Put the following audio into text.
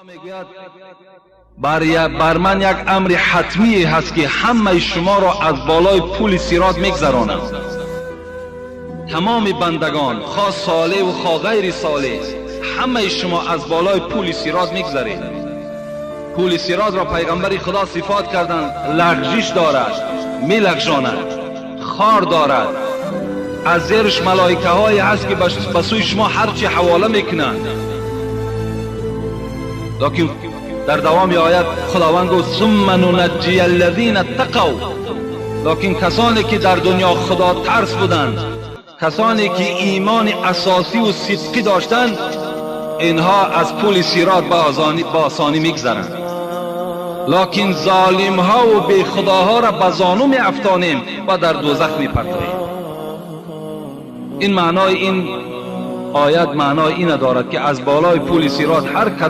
Мегӯяд, бар ман як амри ҳатмие ҳаст, ки ҳамаи шуморо аз болои пули сирот мегзаронам. Тамоми бандагон, хоҳ солеҳу хоҳ ғайри солеҳ, ҳамаи шумо аз болои пули сирот мегзаред. Пули сиротро пайғамбари Худо сифат карданд: лағжиш дорад, мелағжонад, хор дорад, аз зераш малоикаҳое ҳаст, ки ба сӯи шумо ҳарчи ҳавола мекунанд. Локин дар давоми оят Худованд гуфт: ثم ننجی الذین اتقوا. Локин касоне ки дар дунё худотарс буданд, касоне ки имони асосиву сидқӣ доштанд, инҳо аз пули сирот ба осонӣ мегзаранд. Локин золимҳову бехудоҳоро ба зону меафтонем ва дар дӯзах мепартоем. Ин маънои ин оят маънои ина дорад, ки аз болои пули сирот ҳар кадом